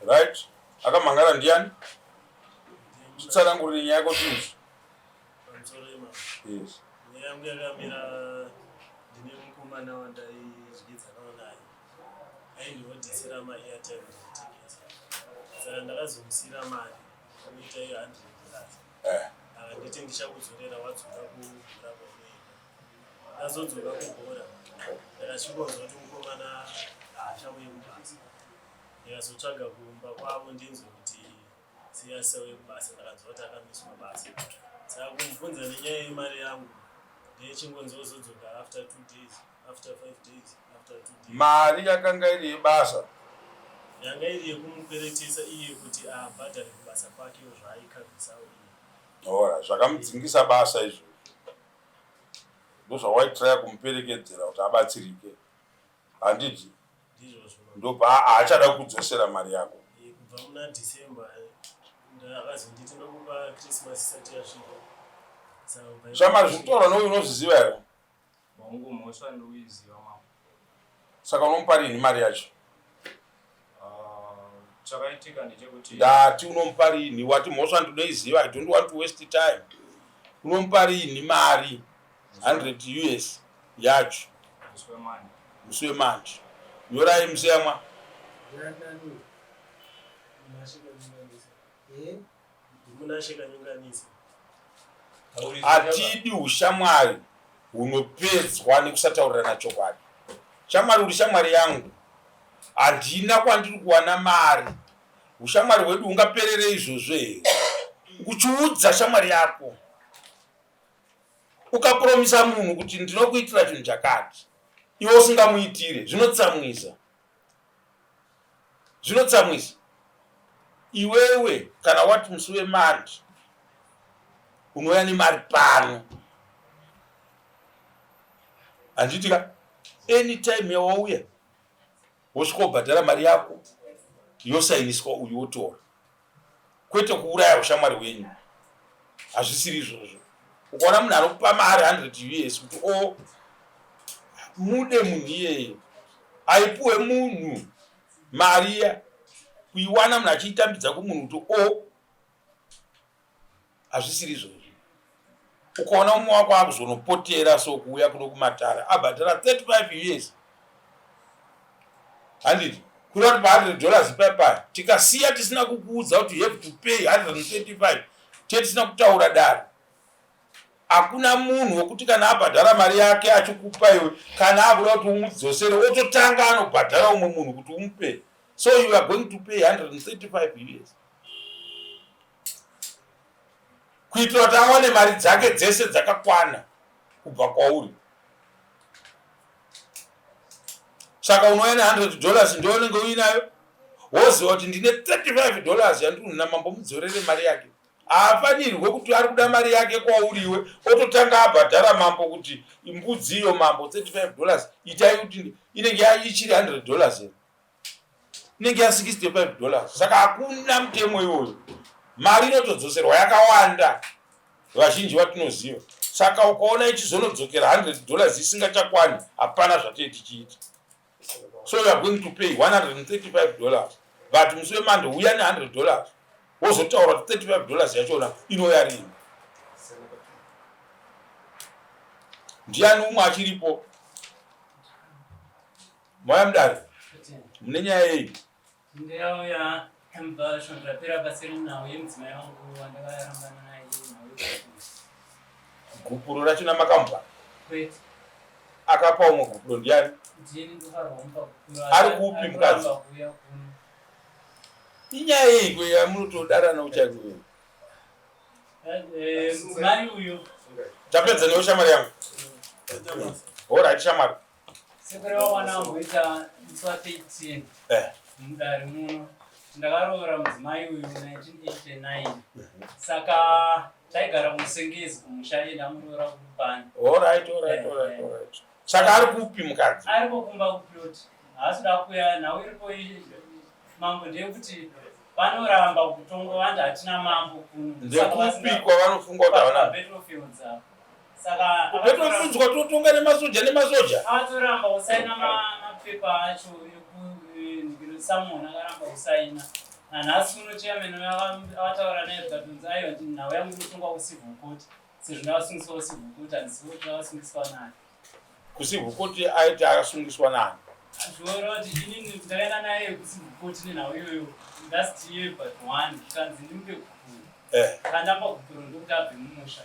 Right, akamhangara ndiani? Titsanangurire nyaya yako tinzwe. Pamusoro imama. Yes. Nyaya yangu yakamira, ndine mukomana wandaidyidzanawo naye, aindiodhisira maairtime ndikutengesa, saka ndakazomusiyira mari inoita iyo $100. Akanditi ndichakudzorera wadzoka kubhora kwaunoenda. Ndazodzoka kubhora, ndakasvikonzwa kuti mukomana haachauye kubasa. Ndikazotsvaga kumba kwavo ndinzwe kuti sei asisauye kubasa, ndakanzwa kuti akamiswa basa. Saka kumubvunza nenyaya yemari yangu, ndechingonzi ozodzoka after 2 days, after 5 days, after 2 days. Mari yakanga iri yebasa? Yanga iri yekumukweretesa iye kuti abhadhare kubasa kwake zvaaikabvisawo iye. Ora, zvakamudzingisa basa izvozvo ndozvawaitiraya kumuperekedzera kuti abatsirike, handiti? Ndizvozvo. Ndobva haachada kudzosera mari yako? Kubva muna December. Ndakazonditi ndokupa Christmas isati yasvika, saka kubva Shamari, zvinotaurwa nouyu unozviziva here? Wangu, mhosva ndouiziva, mama. Saka unomupa rini mari yacho? Ah, chakaitika ndechekuti Ndati unomupa rini? Wati mhosva ndinoiziva. I don't want to waste time. Unomupa rini mari 100 US yacho? Musi weMonday. Musi weMonday. Nyorai, museyamwa. Nani? Munashe Kanyunganisa. Eh? Munashe Kanyunganisa. Hatidi ushamwari hunopedzwa nekusataurirana chokwadi. Shamwari, uri shamwari yangu, handina kwandiri kuwana mari. Ushamwari hwedu hungaperere izvozvo here? Uchiudza shamwari yako, ukapromisa munhu kuti ndinokuitira chinhu chakati, iwe usingamuitire, zvinotsamwisa, zvinotsamwisa. Iwewe kana wati musi weMonday unouya nemari pano, handiti ka? Anytime yawauya, wosvika wobhadhara mari yako, yosainiswa, uyu wotora, kwete kuuraya ushamwari hwenyu. Hazvisiri izvozvo. Ukaona munhu anokupa mari 100 US kuti o mude munhu iyeye, aipuwe munhu mari iya, kuiwana munhu achiitambidza kumunhu kuti o, hazvisiri izvozvo. Ukaona umwe wako akuzonopotera, so kuuya kuno kumatara abhadhara 35 US, handiti? Kureva kuti pa$100 ipapaya, tikasiya tisina kukuudza kuti you have to pay 135, te tisina kutaura dare. Hakuna munhu wekuti kana abhadhara mari yake achikupa iwe, kana akuda kuti umudzosere, ototanga anobhadhara umwe munhu kuti umupe. So you are going to pay 135 US kuitira kuti awane mari dzake dzese dzakakwana kubva kwauri. Saka unouya ne$100, ndio unenge uinayo, woziva kuti ndine $35 yandiri namambo, mudzorere mari yake. Haafanirwe kuti ari kuda mari yake kwauriwe, ototanga abhadhara mambo kuti mbudzi iyo, mambo, $35, itai kuti inenge ichiri $100 here? Inenge ya$65. Saka hakuna mutemo iwoyo, mari inotodzoserwa yakawanda, vazhinji vatinoziva. Saka ukaona ichizonodzokera $100 isingachakwani, hapana zvatee tichiita. So you are going to pay $135, but musi weMonday uya ne$100, wozotaura kuti $35 yachona inouya rini. Ndiani umwe achiripo? Mauya mudare mune nyaya yei? Ndauya svondo rapera pasiri nhau yemudzimai wangu wandakarambana naye, nhau yegupuro. Gupuro rachona makamupa? Kwete. Akapa umwe gupuro ndiani? Ndini ndofanirwa kumupa gupuro. Ari kupi mukadzi? Ari kuramba kuuya kuno. Inyaya yeiko yamunotodarana uchaiko? Mudzimai uyu Tapedza newe, shamwari yangu. Alright, shamwari. Sekureva mwana wamboita musi wa13 mudare muno, ndakaroora mudzimai uyu 1989, saka taigara kuMusengezi kumusha, iye ndamuroora kuLupane. Alright. Saka ari kupi mukadzi? Ariko kumba kuplot, haasi kuda kuuya. Nhau iripo mambo, ndeyekuti vanoramba kutonga, vanti hatina mambo kuno. Ndekupi kwavanofunga kuti havana? Battlefields apa, saka Battlefields kwatotonga nemasoja, nemasoja. Atoramba kusaina mapepa acho ekusamona, akaramba kusaina. Nanhasi uno chairman akataura naye zvikatonzi aiwa nhau yangu inotongwa kucivil court sezvo ndakasungiswa kucivil court handizivi kuti ndakasungiswa nani. Kucivil court aiti akasungiswa nani? Zvoreva kuti inini ndakaenda naye kucivil court nenhau iyoyo last year but one zvikanzi ndimupe gupuro. Eh. Kandamba gupuro ndokuti abve mumusha.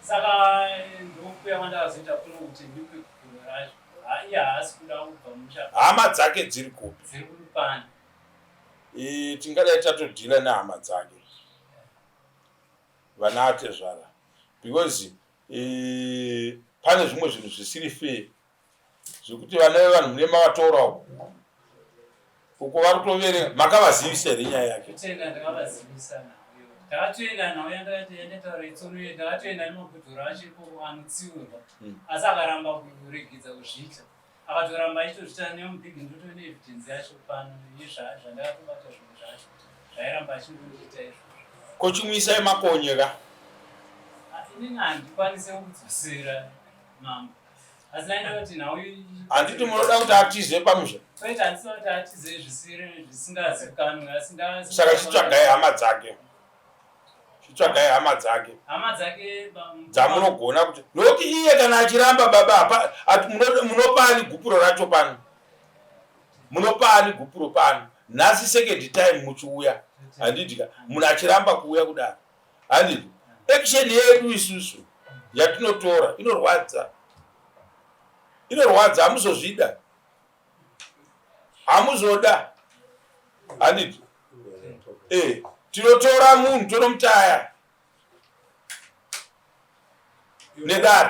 Saka ndokuya kwandakazoita kuno kuti ndimupe gupuro racho. Iye haasi kuda kubva mumusha. Hama dzake dziri kupi? Dziri kuLupane. E, tingadai tatodhila nehama dzake vana atezvara because e, pane zvimwe zvinhu zvisiri fair zvekuti vana vevanhu mune mavatora uko uko vari kutoverenga. Makavazivisa here nyaya yake? Totenda, ndakavazivisa nhau iyoyo. Ndakatoenda nhau yandataura itsono iyo, ndakatoenda nemabhodhoro acho ikoko anotsiurwa asi akaramba kuregedza kuzviita. Akatoramba achitozviita nemubhigi. Ndotone evidence yacho pano yezvandakatobata zvinhu zvacho zvairamba achingondiita izvozvo. Ko chimuisai makonye ka. Ah, inini handikwanise kudzosera mambo, asi ndaida kuti nhau Handiti munoda kuti atize pamusha? Kwete, handisina kuti atize zvisiri zvisingazivikanwi, asi Saka chitsvagai hama dzake, chitsvagai hama dzake. Hama dzake dzamunogona kuti, nokuti iye kana achiramba baba munopani gupuro racho pano, munopani gupuro pano nhasi second time muchiuya, handiti ka? Munhu achiramba kuuya kudaro, handiti action yedu isusu yatinotora inorwadza, inorwadza. Hamuzozvida, hamuzoda, handiti? Tinotora munhu tonomutaya nedare.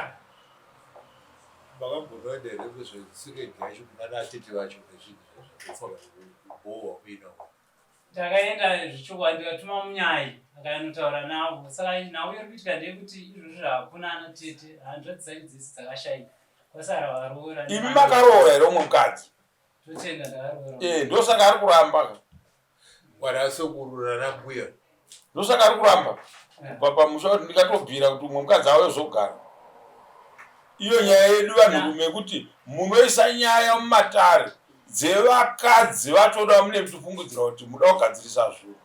Makambonoenda here kuzvetsiketi yacho kunana atete vacho nezvinhu zvakafanana kubohwa kuinawo? Takaenda zvichokwadi, ndikatuma munyai akanotaura navo. Saka nhau iri kuitika ndeyekuti izvozvo hakuna ana tete, hanzvadzi dzacho dzese dzakashaika, kwasara varoora. Imi makaroora here umwe mukadzi? Totenda, ndakaroora. Ndosaka ari kuramba. Wana sekuru nana mbuya. Ndosaka ari kuramba kubva pamusha, kuti ndikatobvira kuti umwe mukadzi auye zogara. Iyo nyaya yedu vanhurume yekuti munoisa nyaya mumatare dzevakadzi vatoda mune muchifungidzira kuti muda kugadzirisa zvinhu.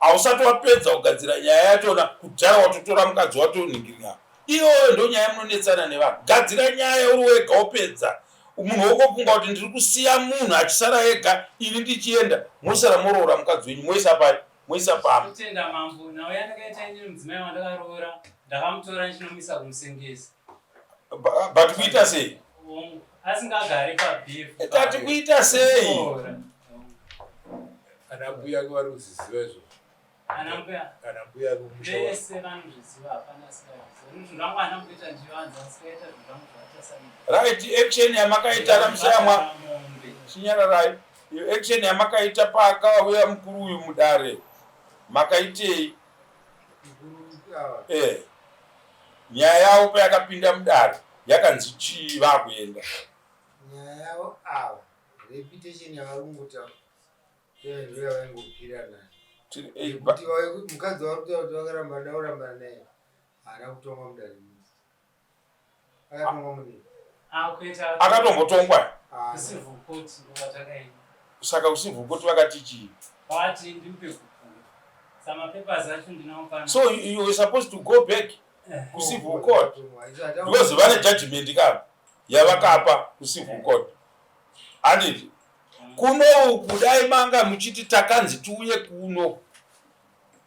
Hausati wapedza kugadzira nyaya yachona kudhara watotora mukadzi watonhingirina. Iyoyo ndo nyaya munonetsana nevanhu. Gadzira nyaya uri wega wopedza. Munhu wokofunga kuti ndiri kusiya munhu achisara ega, ini ndichienda, mosara moroora mukadzi wenyu, moisa pai, moisa pamba. Totenda mambo. Nhau yandakaita inini, mudzimai wandakaroora ndakamutora ndichinomisa kumusengesi. But kuita sei? Asingagari pabf. Tati kuita sei? Ana mbuya ake vari kuzviziva izvo? Ana mbuya? Ana mbuya ake kumusha. Vese vanozviziva, hapana asingazviziva. Zvinhu zvangu handina kumboita ndichivanza, asikaita zvinhu zvangu zvavachasamira. Right, action yamakaita namusayamwa, chinyararai. Iyo action yamakaita paakauya mukuru uyu mudare, makaitei? Mukuru ava? Nyaya yavo payakapinda mudare yakanzi chii vakuenda? Nyaya yavo ava, reputation yavari kungotaura ndo yavaingopira nayo, nekuti mukadzi wavari kutaura kuti vakaramba da kurambana naye haana kutongwa mudare musi akatongwa munei? Akuita. Akatombotongwa? Kucivil court ndokwatakaenda. Saka kucivil court vakati chii? Vati ndimupe gupuro, samapapers acho ndinawo pano. So you were supposed to go back kucivil court because vane judgment ka yavakapa kucivil court, handiti? Kuno uku dai manga muchiti takanzi tiuye kuno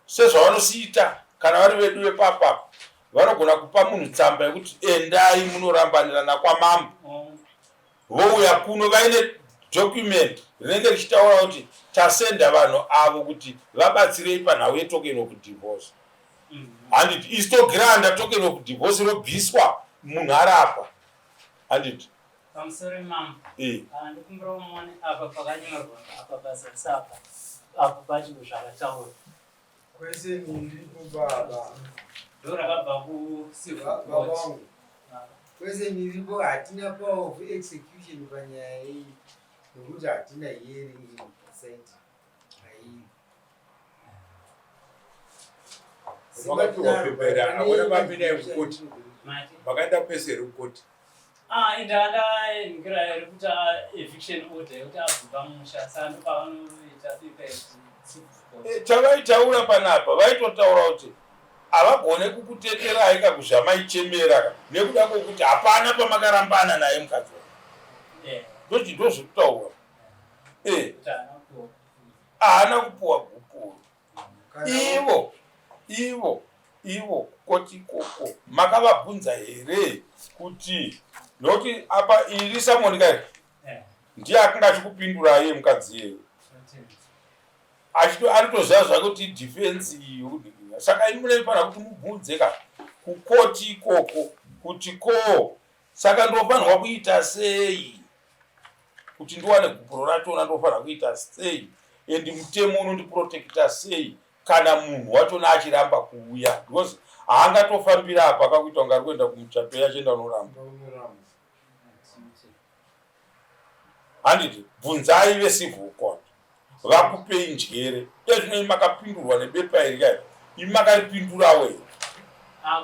sezvavanosiita kana vari vedu vepapa, vanogona kupa munhu tsamba yekuti endai munorambanirana kwamambo, vouya kuno vaine document rinenge richitaura kuti tasenda vanhu avo kuti vabatsirei panhau yetoken of divorce, handiti? Isu togranta token of divorce, robviswa, munhu arapa, handiti? Pamusoro mambo. Ah, ndikumbira umuone apa pakanyorwa apa pazasi apa, apo pacho zvakataurwa. Kwese ndiripo baba. Ndo rakabva kucivil Baba court. Wangu, kwese ndiripo, hatina power of execution panyaya iyi nokuti hatina hearing in site haiyi. Makapiwa pepa here? Hakuna mapinda ekukoti? Mati? Makaenda pese here kukoti? Ah, inda ndaingira rekuti eviction order yekuti abve pamusha, saka ndopavanoita. Eh, chavaitaura panapa vaitotaura kuti havagone kukuteterai ka kuzvamaichemera ka nekuda kwokuti hapana pamakarambana naye mukadzi wake ndoti ndozvekutaura eh. haana kupuwa gupuro ivo ivo ivo koti ikoko makavabvunza here kuti nokuti apa iri samoni kai ndiye akanga achikupindura iye mukadzi iyeyo achito anotoziva zvake kuti defense iyo saka imi munofanira kuti mubvunze ka kukoti ikoko kuti ko saka ndofanirwa kuita sei kuti ndiwane gupuro rachona ndofanira kuita sei and mutemo unondiprotekta sei kana munhu wachona achiramba kuuya because haangatofambira apa akakuita kunge ari kuenda kumuchato yachienda unoramba handiti bvunzai vecivil court vakupei njere ezvino imi makapindurwa nebepa iri kai imi makaripindurawo here ah,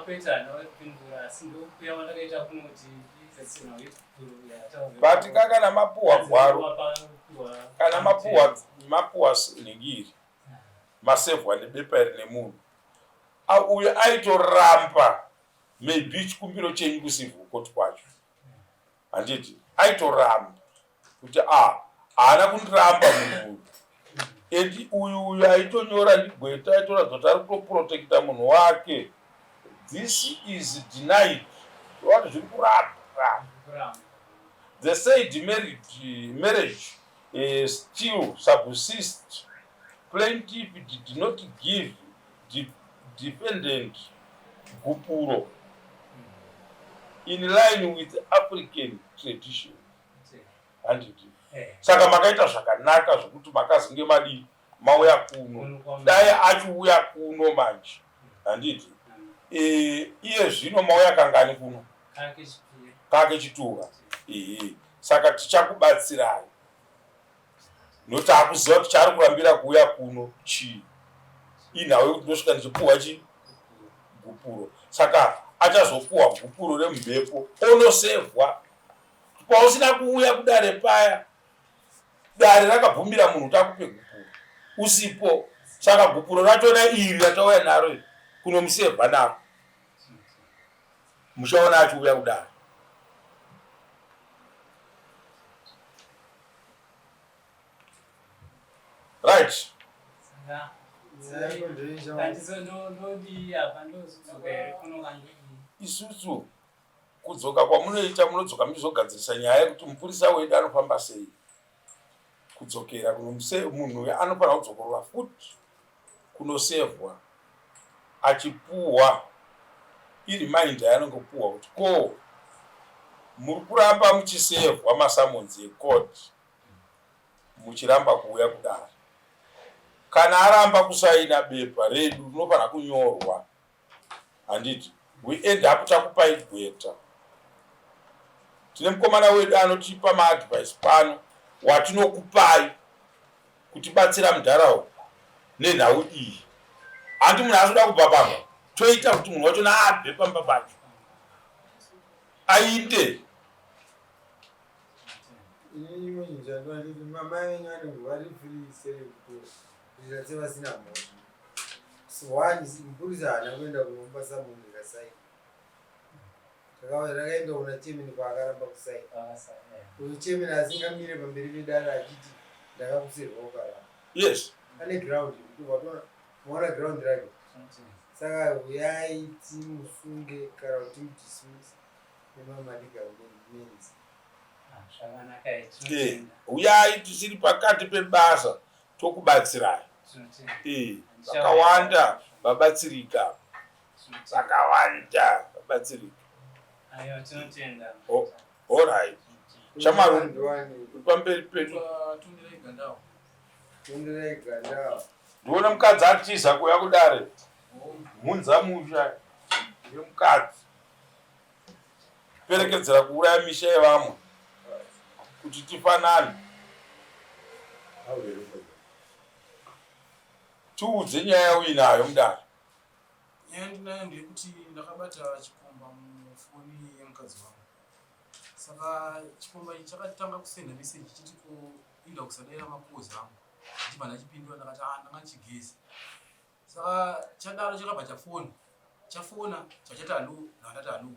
but ka kana mapuhwa gwaro kana mapuhwa mapuhwa nhingi iri masevhwa nebepa iri nemunhu uyo aitoramba maybe chikumbiro chenyu kucivil court kwacho handiti aitoramba kuti a haana kundiramba munhu uyu and uyu uyu aitonyora ndigweta aitoratidza kuti ari kutoprotekta munhu wake this is denied vati zviri kuramba the said marriage, marriage uh, still subsist plaintiff did not give defendant gupuro in line with African tradition handiti eh. saka makaita zvakanaka zvokuti makazenge madii mauya kuno dai achiuya kuno manje handiti eh, iye zvino mauya kangani kuno kake chituka ehe saka tichakubatsirai nokuti akuziva kuti chaari kurambira kuuya kuno chii inhau yekuti ndosvika ndichipuhwa chi gupuro saka achazopuhwa gupuro remumhepo onosevhwa pausina kuuya kudare paya dare rakabvumira munhu kuti akupe gupuro usipo saka gupuro rachona iri ratauya naro iri kunomusevha naro muchaona achiuya kudare right isusu kudzoka kwamunoita munodzoka muchizogadzirisa nyaya yekuti mupurisa wedu anofamba sei kudzokera munhu uyo anofanira kudzokorora futi kunosevhwa achipuhwa ireminder yaanongopuhwa kuti ko muri kuramba muchisevhwa masamonzi ecourt muchiramba kuuya kudare kana aramba kusaina bepa redu rinofanira kunyorwa handiti we end up takupai gweta tine mukomana wedu anotipa maadvice pano watinokupai kutibatsira mudharaunda nenhau iyi hanti munhu azoda kubva pamba toita kuti munhu wachona abve pamba pacho ainde mupurisa haana kuenda kunomupa samuni kasaini rakaenda kuna chemini kwaakaramba kusaina uyo chemini asingamire pamberi pedare achiti ndakakusirwa ukaramba yes ane ground maona ground rake saka huyai timusunge kana kuti timudismiss nemamaligal means ah, eh, huyai tisiri pakati pebasa tokubatsirai eh, vakawanda vabatsirika vakawanda vabatsirika orit shamwari uri pamberi pedu ndione mukadzi atiza kuuya kudare mhunza musha yemukadzi perekedzera kuuraya misha yevamwe kuti tifanane tiudze nyaya uinayo mudare Nyaya yandinayo ndeyekuti ndakabata chikomba mufoni yemukadzi wangu. Saka chikomba ichi chakatanga kusenda meseji chiti ko inda kusadaira makozi angu. Chibva ndachipindura ndakati ah ndanga ndichigeza. Saka chadaro chakabva chafona. Chafona chachati hallo ndakati hallo.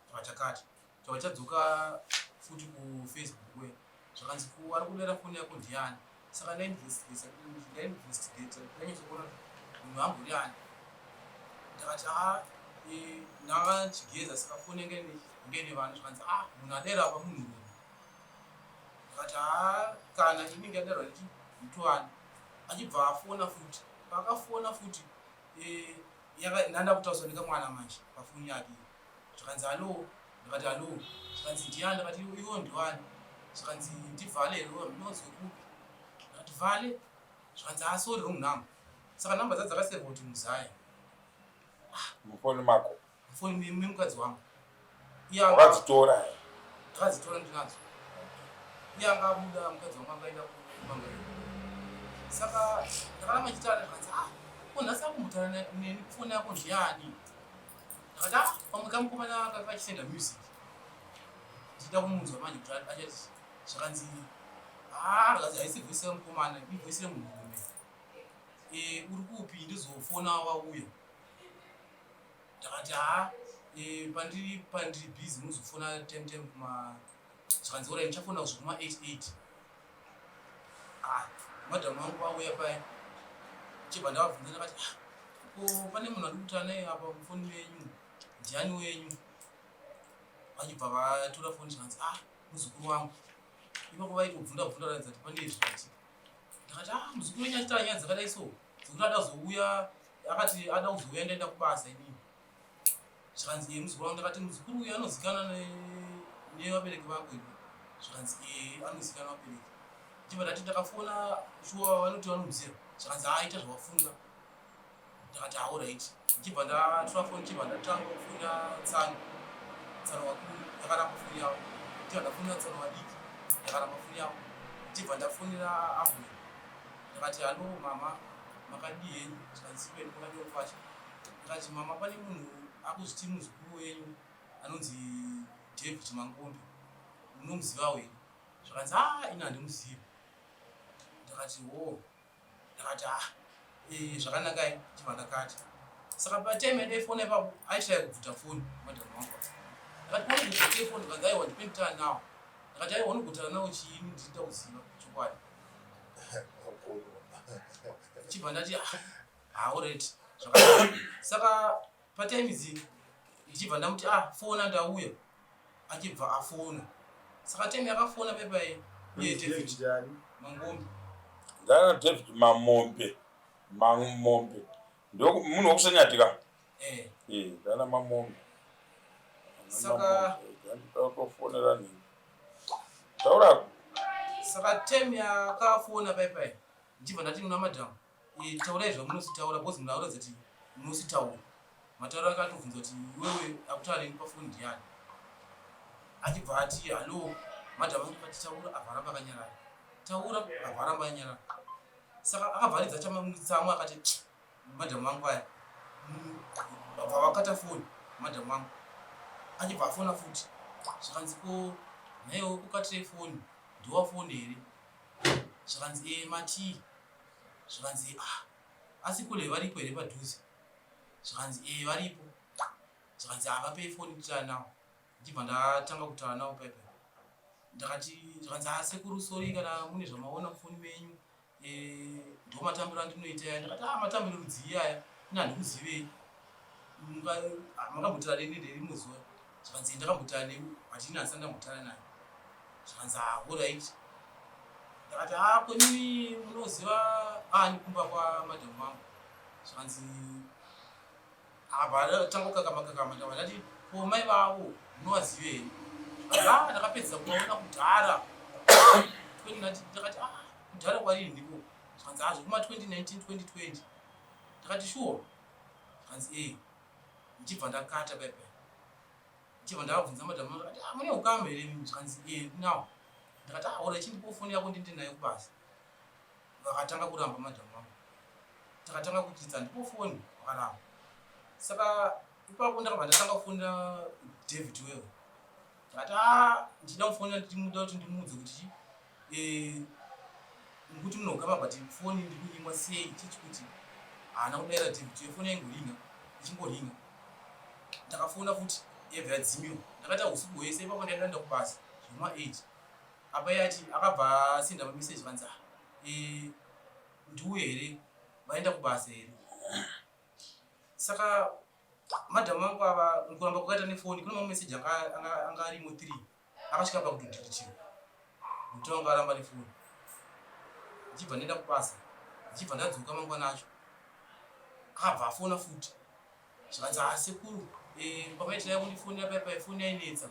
Chakabva chakati. Chakabva chadzoka futi kuFacebook kuya. Zvakanzi ko ari kudaira foni yako ndiani? Saka ndainvestigata ndainvestigata ndanyatsokuona kuti munhu ambori ani. Ndakati ah eh, ndanga ndichigeza saka foni yanga ine ine vanhu zvakanzi ah munhu adaira apa munhurume. Ndakati haa kana inenge yadarwa nechi mutwani achibva afona futi paakafona futi eh, ndanda kutaurisa nekamwana manje pafoni yake zvakanzi hallo ndakati hallo zvakanzi ndiani ndakati iwo ndiwani zvakanzi ndivhale here ndinonzwe kupi ndakati vhale zvakanzi ah sorry wrong number saka namba dza dzakasevha kuti muzaya mufoni mako mufoni memukadzi wangu wakadzitora here ndakadzitora ndinadzo iye anga abuda mukadzi wangu anga aenda kubanga saka ndakaramba ndichitaura ndikanzi ah ko nhasi akumbotaura neni foni yako ndiani ndakati ah pamwe kamukomana anga kachisenda music ndichida kumunzwa manje kuti achati zvakanzi ah zvakanzi haisi voice yemukomana ivoice yemunhurume eh uri kupi ndizofona wauya Ndakati haa e, pandiri pandiri busy munozofona time time kuma zvikanzi orai ndichafona zvekuma 88 ah madam vangu vauya paya chibva ndavabvunza ndakati ah ko pane munhu ari kutaura naye apa mufoni wenyu ndiani wenyu vachibva vatora foni zvikanzi ah muzukuru wangu ipapo vaitobvunda bvunda ratidza kuti pane zvaitika ndakati ah muzukuru wenyu achitaura nyaya dzakadai so dzekuti ada kuzouya akati ada kuzouya ndaenda kubasa inini zvikanzi iye muzukuru wangu ndakati muzukuru uyu anozikanwa nevabereki vako here zvikanzi ee anozikanwa vabereki ndibva ndati ndakafona shuwa vanoti vanomuziva zvikanzi aita zvawafunga ndakati aorit ndichibva ndatora foni ndichibva ndatanga kufona tsano tsano vakuru yakaramba foni yavo ndichibva ndafonera tsano vadiki yakaramba foni yavo ndichibva ndafonera ambuya ndakati halo mama makadii henyu zvikanzi kwedu kwakadiwa mufasha ndikati mama pane munhu akuzviti muzukuru wenyu anonzi David Mangombe munomuzivawo here zvakanzi a ah, ini handimuzivi ndakati wo ndakati ah eh, zvakanakai chibva ndakati saka patime yadaifona ipapo aishaya kubvuta foni madam wangu ndakati unogutira foni kanzi aiwa ndipenditana nawo ndakati aiwa unogutana nawo chiini ndichida kuziva chokwadi chibva ndati haureti ah, zvakanaka saka patime idzi ndichibva ndamuti ah fona ndauya achibva afona saka time yakafona pepai iye David Mangombe ndana David Mamombe Mamombe ndo munhu wekusenyatika eh eh ndana Mamombe saka ndatofonera nini taura saka time yakafona paipai ndichibva ndati muna madam eh, taurai zvamunositaura because munhu akuratidza kuti munositaura matauro ake atobvunza kuti iwewe akutaura neni pafoni ndiani achibva ati hallo madam angu vati taura abva aramba akanyarara taura abva aramba anyarara saka akabva aridza tsamwa akati madam vangu vaya vabva vakata foni madam vangu achibva afona futi zvakanzi ko nhaiwo kukatirei foni ndiwafoni here zvakanzi e matii zvakanzi ah asi kule varipo here padhuze zvakanzi e varipo zvakanzi havapei ah, foni kutaura nawo ndichibva ndatanga kutaura nawo paipa ndakati zvakanzi asekuru ah, sori kana mune zvamaona mufoni menyu Eh, ndo matambiro andinoita aya ndakati ah matambiro rudzii aya ini handikuzivei ah, makambotara neni nderimwe zuva zvikanzi ndakambotara newe but ini handisati ndambotara naye zvikanzi ah orit ndakati ah kwenini munoziva ani kumba kwamadhamu vangu zvikanzi Apa tanga kukakama kakama ndabva ndati ko mai vavo munovaziva here? Ah ndakapedza kuvaona kudhara. 2019 ndakati ah kudhara kwarii ndiko? Zvikanzi ah zvekuma 2019 2020. Ndakati sure. Zvikanzi eh. Ndichibva ndakata pepe. Ndichibva ndavabvunza madam ndakati ah mune ukama here? Zvikanzi eh now. Ndakati ah ora chindipo foni yako ndinde nayo kubasa. Vakatanga kuramba madam vangu. Takatanga kuchitsa ndipo foni vakaramba. Saka ipapo ndakabva ndatanga kufonera David wewe. Ndakati ah ndichida kufonera ndichimuda kuti ndimuudze kuti chi eh, Mukuti munogama but foni ndiri kunyimwa sei chichi kuti haana kudaira David iyo foni yaingoringa ichingoringa. Ndakafona futi yabva yadzimiwa. Ndakaita husiku hwese ipapo ndaida kuenda kubasa zvekuma 8. Apa iye ati akabva asenda mameseji kanzi ah, eh, ndiuye here vaenda kubasa here saka madam vangu ava kuramba kwakaita nefoni kune mameseji anga arimo 3 akasvika pakutodhilitiwa muti wanga aramba nefoni ndichibva ndaenda kubasa ndichibva ndadzoka mangwana acho akabva afona futi zvikanzi haa sekuru eh, pamaitira kundifonera paipai foni yainetsa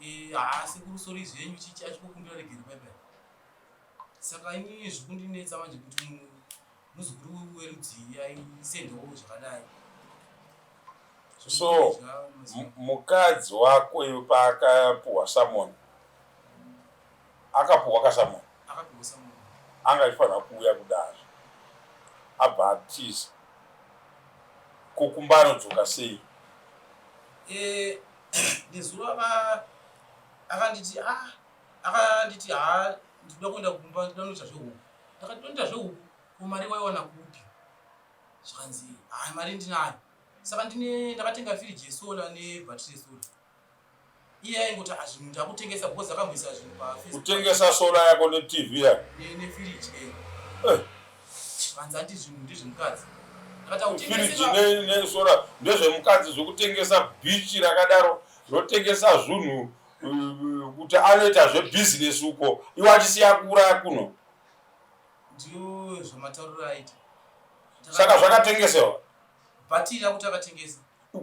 eh, haa sekuru sori zvenyu chichi achikokumbira regere paipai saka inini zvikundinetsa manje kuti muzukuru werudzii aisendawo zvakadai so mukadzi wako iwe paakapuhwa samoni akapuhwa kasamoni anga achifanira kuuya kudare abva atiza ko kumba anodzoka sei eh, nezuro akanditi ah, akanditi ha ndinoda kuenda kumba ndinoda kunoita zvehuku ndakati tonoita zvehuku ko mari waiwana kupi zvikanzi hayi mari ndinayo saka ndine ndakatenga firiji yesola nebhatiri yesola iye aingoti ah, zvinhu ndakutengesa because akamboisa zvinhu pafacekutengesa sola yako netv yako nefiriji eh. eh. zvikanzi andi zvinhu ndezvemukadzi firiji nesola ndezvemukadzi zvekutengesa bhichi rakadaro rotengesa zvunhu eh, kuti anoita zvebhizinesi uko iwe achisiya kuuraya kuno ndiyo zvamatauriro aita saka zvakatengesewa bhatiri akuti akatengesa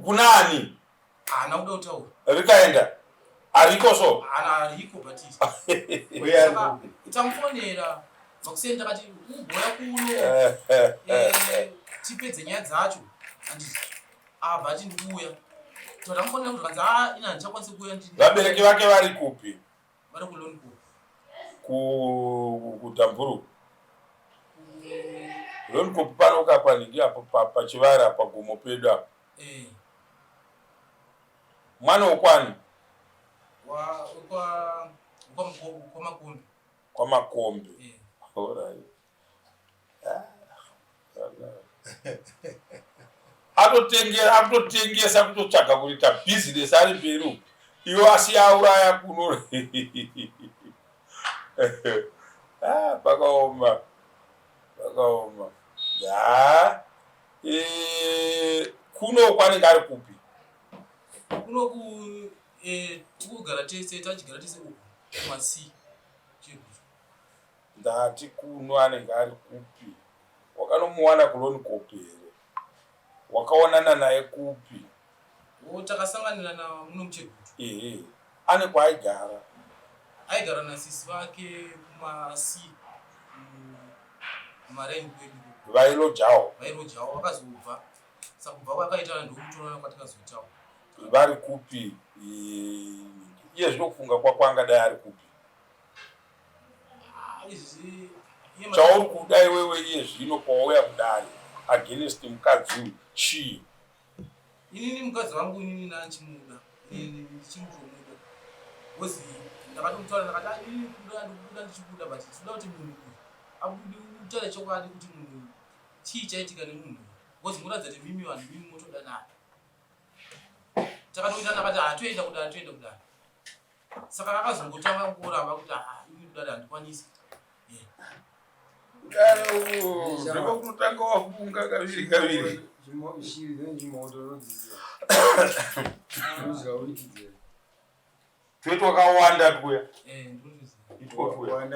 kunani haana kuda kutaura rikaenda ariko so haana ariko bhatiri tamufonera makuseni takati ugoya kuno eh, tipedze nyaya dzacho anditi abva ati ndikuuya tamufonera kuti kanzi a ina handichakwanisi kuuya vabereki vake vari kupi vari kulonco kudamburu loncop panoka panhingi apo pachivara pagomo pedu apo eh. mwana wokwani kwamakombe eh. Atotengera akutotengesa kutotsvaga kuita business ari mberi uku iwe asi auraya kuno ah, pakaoma pakaoma ha e, kuno kwanenge ari kupi kuno ku e, tikugara tese tachigara tese uku kumasi chegutu Ndati kuno anenge ari kupi? Wakanomuwana kuLoncop here? Wakaonana naye kupi? Oh, takasanganirana muno muChegutu. Ehe, ane kwaaigara? Aigara nasisi vake kumasi kumaraini kwedu. Vailojawo? Vailojawo, vakazobva. Saka kubva kwakaita ndokutorana kwatakazoitawo. Vari kupi? Iye zvino kufunga kwako angadai ari kupi? Chauri kuda iwewe iye zvino pawauya kudare against mukadzi uyu chii? Inini mukadzi wangu inini nanchimuda inini ndichimutomuda because ndakatomutaura ndakati ah, inini kuda ndikuda ndichikuda but tinoda kuti munhu uyu abudi utaure chokwadi kuti munhu chii chaitika nemunhu because muratidza kuti mimi vanhu mimi motodanana takatoita ndakati hatoenda ah, kudare toenda kudare saka akazongotanga kuramba kuti ah, ini kudada handikwanisi kudaro ndiko kunotanga wafunga kaviri kaviri tuye twakawanda twuya eh, itwo twuya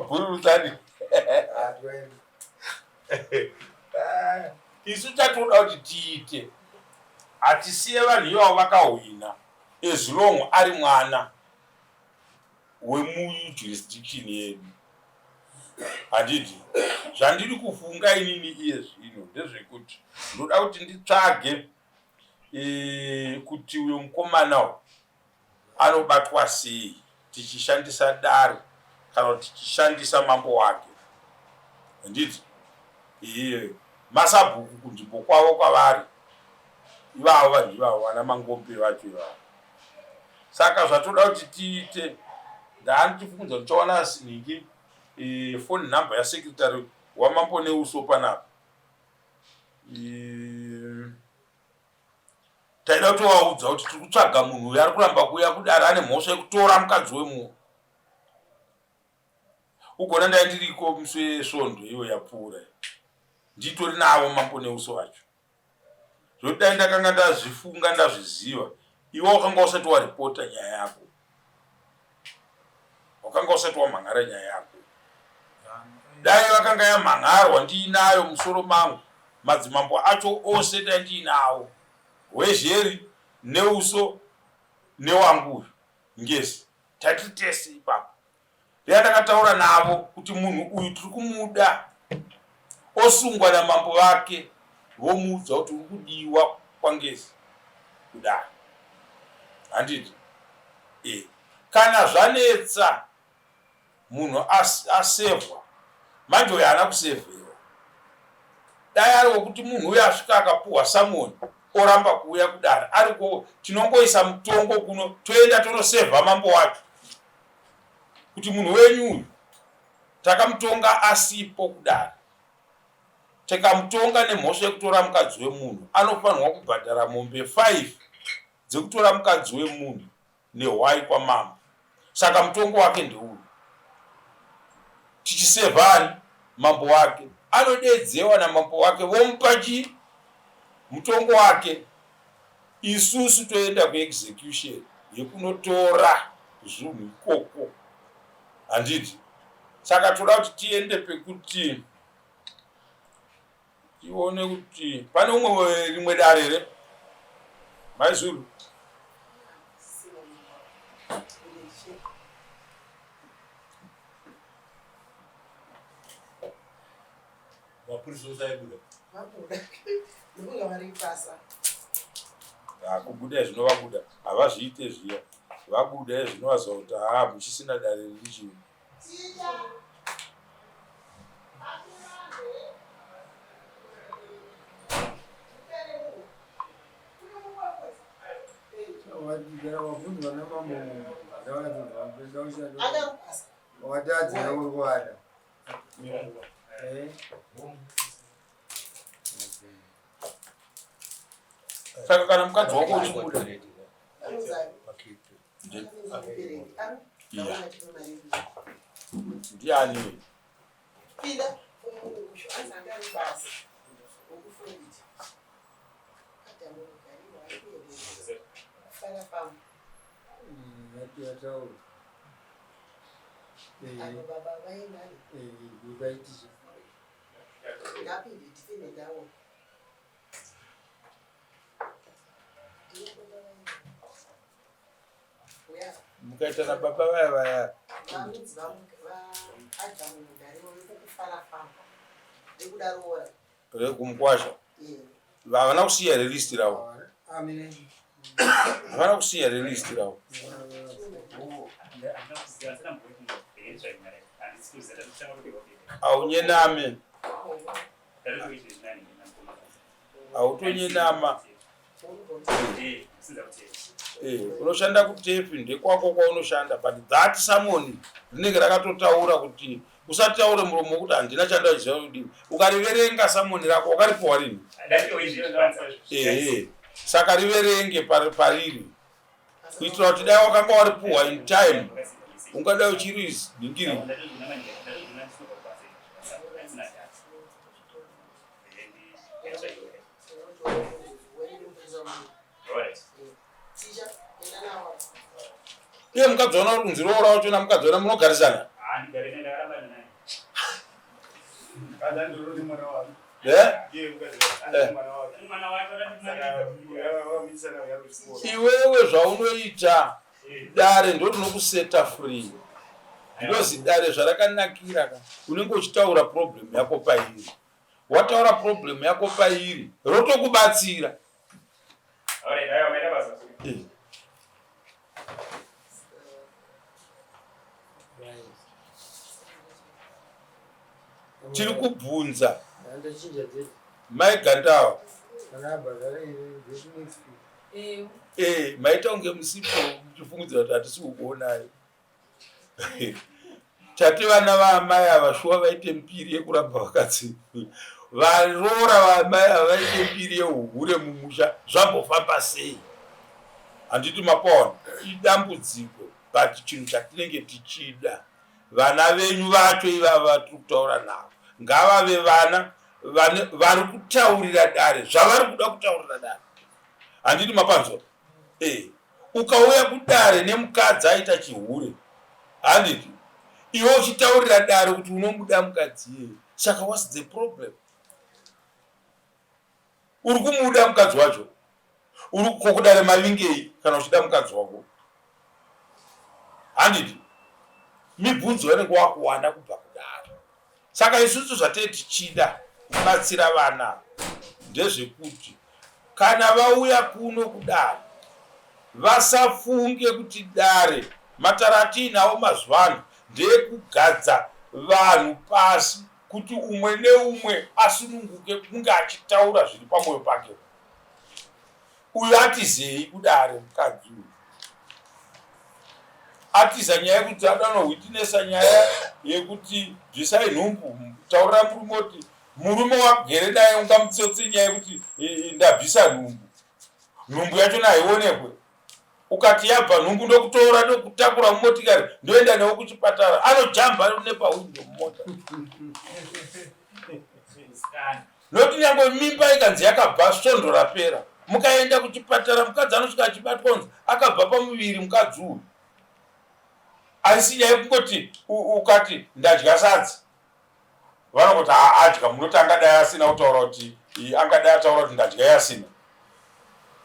bhururu tsani isu tatoda kuti tiite hatisiye vanhu ivavo vakahwina as long ari mwana wemujurisdiction yedu handiti zvandiri kufunga inini iye zvino ndezvekuti ndoda kuti nditsvage e, kuti uyo mukomana uyu anobatwa sei tichishandisa dare kana kuti tichishandisa mambo wake handiti iye masabhuku kunzvimbo kwavo kwavari ivavo vanhu ivavo vana mangombe vacho ivavo Saka zvatoda kuti tiite, ndaandichifunza kuti tichawana nhingi e, phone number yasecretary wamambo neuso panapa. E, taida kutovaudza kuti tiri kutsvaga munhu uyo ari kuramba kuuya kudare ane mhosva yekutora mukadzi wemunhu. Ugona ndai ndiriko musi wesvondo iyo yapfuura nditori navo mambo neuso vacho. Zvekuti dai ndakanga ndazvifunga ndazviziva iwe wakanga usati waripota nyaya yako. Wakanga usati wamhan'ara nyaya yako. Dai vakanga yamhan'arwa ndiinayo musoro mangu madzimambo acho ose dai ndiinawo. Hwezheri neuso newangu uyu Ngezi taitiri tese ipapo. Riya ndakataura navo kuti munhu uyu tiri kumuda osungwa namambo vake vomuudza kuti uri kudiwa kwaNgezi kudai handiti e kana zvanetsa munhu as, asevhwa manje uyo haana kusevhewa dai ari wekuti munhu uyo asvika akapuhwa samoni oramba kuuya kudare ariko tinongoisa mutongo kuno toenda tonosevha mambo wacho kuti munhu wenyu uyu takamutonga asipo kudare tikamutonga nemhosva yekutora mukadzi wemunhu anofanirwa kubhadhara mombe 5 dzekutora mukadzi wemunhu nehwai kwamambo saka mutongo wake ndeuyu tichisevhani mambo wake anodedzewa namambo wake vomupa chii mutongo wake Isusu toenda kuexecution yekunotora zvunhu ikoko handiti? Saka toda kuti tiende pekuti tione kuti pane umwe rimwe dare here maizuru Mapurisa ose aibuda. Vabuda. Ndokunga vari basa. Kubuda zvino vabuda havazviite zviya vabuda zvino vaziva kuti haa muchisina dare riri chii. Watadza kurwara. Saka kana mukadzi wako uchimuda ndiani? Mukaita nababa vaya vaya rekumukwasha havana kusiya here list ravo havana kusiya here list ravo haunyename hautonyenama eh, unoshanda kutepi ndekwako kwaunoshanda but that summon rinenge rakatotaura kuti usataure muromo wekuti handina chandaziva kudii ukariverenga samoni rako wakaripuwa rini ehe saka riverenge pariri kuitira kuti dai wakanga waripuwa in time ungadai uchiri nhingiri iye mukadzi wana uri kunzi roora wacho namukadzi wana munogarisana eh? Eh. Iwewe zvaunoita dare ndorinokuseta free because dare zvarakanakira ka unenge uchitaura problem yako pairi wataura problem yako pairi rotokubatsira Tiri kubvunza mai Gandawa. Eh, maita kunge musipo muchifungidzira kuti hatisi kukuonai. Tati vana vaamai ava shuwa vaite mbiri yekuramba vakadzi. Varoora vaamai ava vaite mbiri yehuhure mumusha zvambofamba sei? Handiti mapaona idambudziko but chinhu chatinenge tichida vana venyu vacho ivava vatiri kutaura navo ngavave vana vari kutaurira dare zvavari kuda kutaurira dare handiti mapanzwa e ukauya kudare nemukadzi aita chihure handiti iwe uchitaurira dare kuti unomuda mukadzi iyeye saka whats the problem uri kumuda mukadzi wacho uri kokudare mavingei kana uchida mukadzi wako handiti mibvunzo yanenge wakuwanda kubva kudare Saka isusu zvatee tichida kubatsira vana ndezvekuti kana vauya kuno kudare vasafunge kuti dare matare atiinawo mazuva ano ndeekugadza vanhu pasi kuti umwe neumwe asununguke kunge achitaura zviri pamwoyo pake. Uyu atizei kudare mukadzi uyu atiza nyaya yekuti adanohwitinesa nyaya yekuti bvisai nhumbu taurira murume kuti murume wagere naye ungamutsotse nyaya yekuti ndabvisa nhumbu nhumbu yachona haionekwe ukati yabva nhumbu ndokutora ndokutakura mumotikari ndoenda newe kuchipatara anojamba nepahwindo mumota Nokuti nyangwe mimba ikanzi yakabva svondo rapera, mukaenda kuchipatara mukadzi anosvika achibatwa kunzi akabva pamuviri mukadzi uyu. Asi nyaya yekungoti ukati ndadya sadza vanongoti adya munoti angadai asina kutaura kuti angadai ataura kuti ndadya yasina.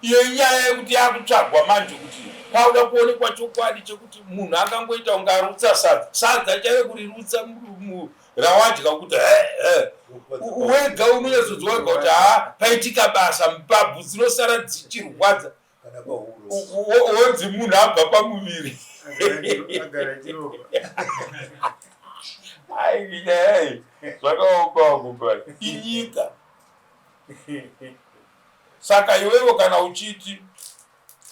Iyo inyaya yekuti yakutsvagwa manje kuti pakuda kuonekwa chokwadi chekuti munhu angangoita kunge arutsa sadza sadza chaive kurirutsa rawadya kuti wega unonyatsonzwa wega kuti haa paitika basa mbabvu dzinosara dzichirwadza wonzi munhu abva pamuviri ai nyaya iyi zvakaoma kumba inyika saka iwewe kana uchiti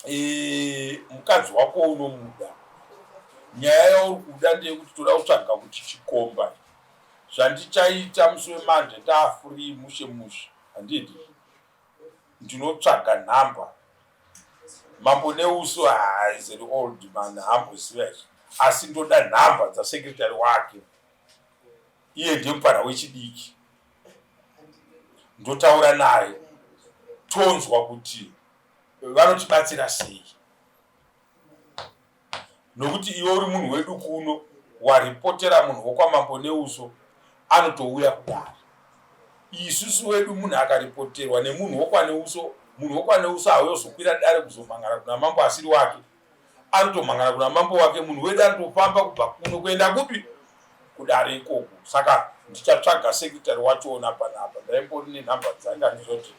e, mukadzi wako unomuda nyaya yauri kuda ndeyekuti toda kutsvaga kuti chikomba zvandichaita musi wemande taafrii mushe mushe handidi ndinotsvaga nhamba mambo neuso ah, is an old man hamboziva izvi asi ndoda nhamba dzasekretary wake iye ndiye mupfanha wechidiki ndotaura naye tonzwa kuti vanotibatsira sei nokuti iwe uri munhu wedu kuno waripotera munhu wokwamambo neuso anotouya kudare isusu wedu munhu akaripoterwa nemunhu wokwaneuso munhu wokwaneuso hauyozokwira dare kuzomhangana kuna mambo asiri wake anotomhangana kuna mambo wake munhu wedu anotofamba kubva kuno kuenda kupi kudare ikoko saka ndichatsvaga sekretary wachoona panapa ndaimbori nenhamba dzake andizoti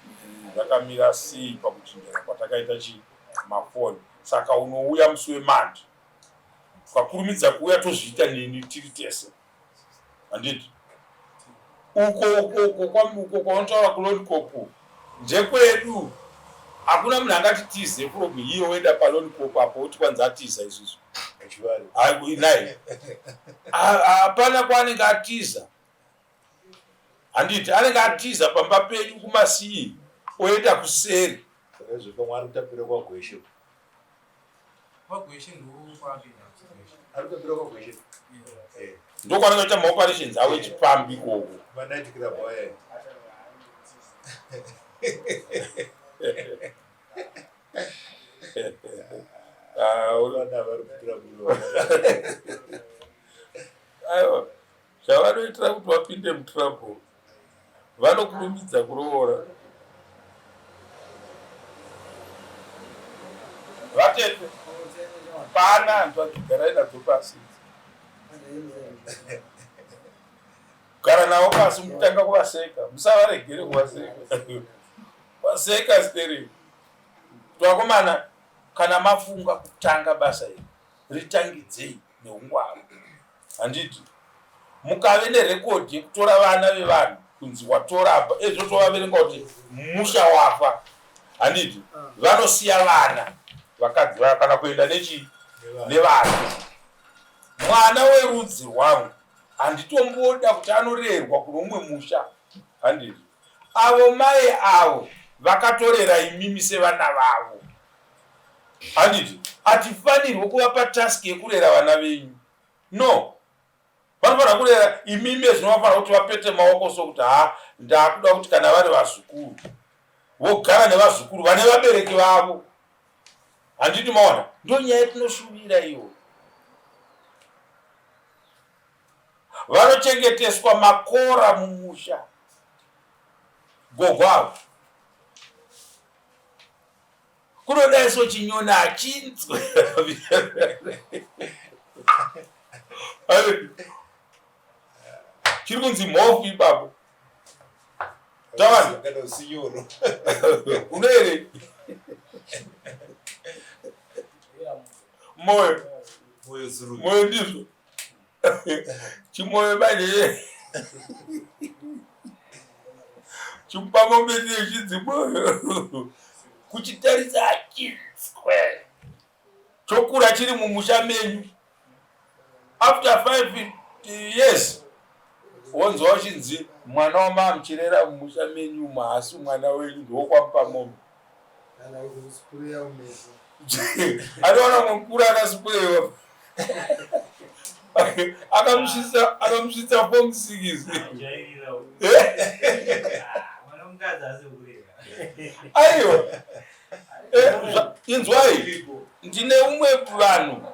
mm, zvakamira sei pakuchinjana kwatakaita chi mafoni saka unouya musi wemandi ukakurumidza kuuya tozviita neni tiri tese handiti uko uko uko uko kwaunotaura kuloncop ndekwedu hakuna munhu angati tize from here woenda paloncop apo woti kwanzi atiza isusu nai hapana kwaanenge atiza handiti anenge atiza pamba penyu kumasii oenda kuseri ndokwanenge aita maoperations avo echipambi ikoko ah, aiwa Zvavanoitira kuti vapinde mutrouble vanokurumidza kuroora. Vatete pana hanzvadzi garai nadzo pasi gara navo pasi mutanga kuvaseka musavaregere kuvaseka vaseka stereo vakomana kana mafunga kutanga basa iri ritangidzei neungwaru handiti mukave nerekodhi yekutora vana vevanhu kunzi watora apa ezvo tovaverenga kuti musha wafa Handiti vanosiya vana vakadzi vaya kana kuenda nechi nevana. Mwana werudzi rwangu handitomboda kuti anorerwa kune umwe musha. Handiti avo mai avo vakatorera imimi sevana vavo. Handiti hatifanirwe kuvapa task yekurera vana venyu. No. Vanofanira kurera imimi zvinovafanira kuti vapete maoko so kuti ha ndakuda kuti kana vari vazukuru vogara nevazukuru vane vabereki vavo. Handiti maona ndonyaya yatinoshuvira iyo. Vanochengeteswa makora mumusha gogo avo. Kunodai so chinyoni hachinzwe. Chiri kunzi mhofu ipapo. Tawani. Kana usinyoro. Unoere. Moyo. Moyo zuru. Moyo ndizvo. Chimoyo manje. Chimupamombe chichinzi moyo. Kuchitarisa hachinzwe. Chokura chiri mumusha menyu. After 5 years wonzwa uchinzi mwana wamama muchirera mumusha menyu umu haasi mwana wenyu ndowokwamupamombe. Anoona mukuru akasipurewa akamusvitsa akamusvitsa form 6. Aiwa inzwai ndine umwe vanhu.